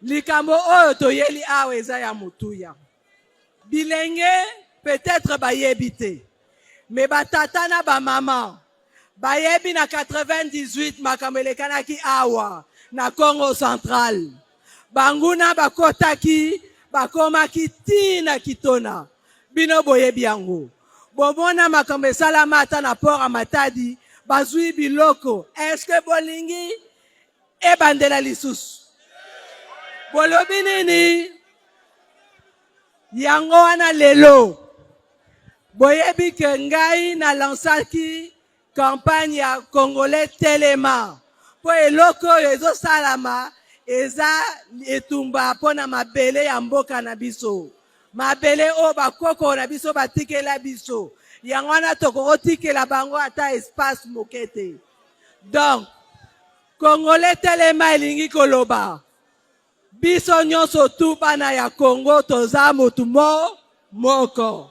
Likambo oyo toyeli awa eza ya motuya. Bilenge peut-être bayebi te, mais batata na bamama bayebi na 98 makambo elekanaki awa na Congo Central. Banguna bakotaki, bakomaki ti na Kitona. Bino boyebi yango. Bomona makambo esalama ata na port ya Matadi, bazwi biloko. Est-ce que bolingi ebandela lisusu? Bolobi nini? Yango wana lelo boyebi ke ngai nalansaki campagne ya Congolais telema, mpo eloko oyo ezosalama eza etumba mpona mabele ya mboka na biso, mabele oyo bakoko na biso batikela biso. Yango wana tokokotikela bango ata espace moke te. Donc Congolais telema elingi koloba biso nyonso tu bana ya Congo toza motu moko.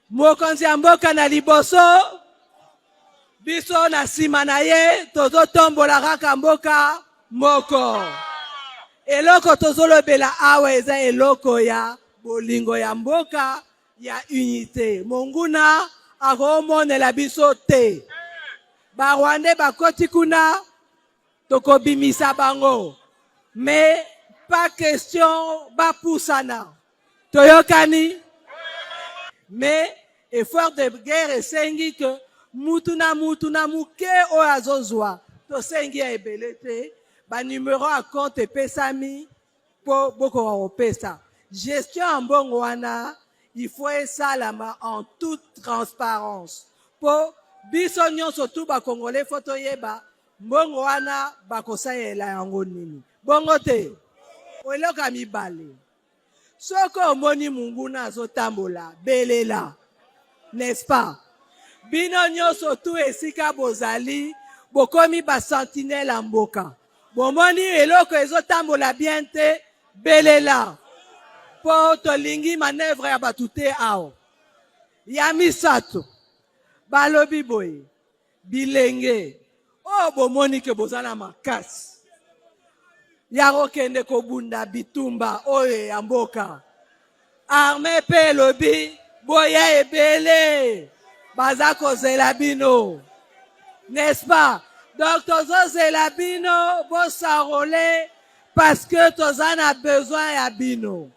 Mokonzi ya mboka na liboso, biso na nsima na ye tozotombola kaka mboka moko. Eloko tozolobela awa eza eloko ya bolingo ya mboka, ya unité. Monguna akomonela biso te. Barwandais bakoti kuna, tokobimisa bango, mais pas question bapusana. Toyokani? Mais effort de guerre esengi ke mutu na mutu na moke oyo azozwa, tosengi ya ebele te. Banumero ya compte epesami mpo bokoka kopesa. Gestion ya mbongo wana, il faut esalama en toute transparence, mpo biso nyonso tu Bakongolais faut toyeba mbongo wana bakosalela yango nini. Bongo te? Eloko ya mibale, soki omoni munguna azotambola, belela, n'est-ce pas? Bino nyonso tu esika bozali, bokomi basentinelle ya mboka. Bomoni eloko ezotambola bien te, belela, mpo tolingi manœuvre ya bato te awa. Ya misato, balobi boye: bilenge oyo bomoni ke boza na makasi ya kokende kobunda bitumba oyo ya mboka, arme mpe elobi boya ebele, baza kozela bino, n'est-ce pas? Donc tozozela bino, bos'enrôler, parce que toza na besoin ya bino.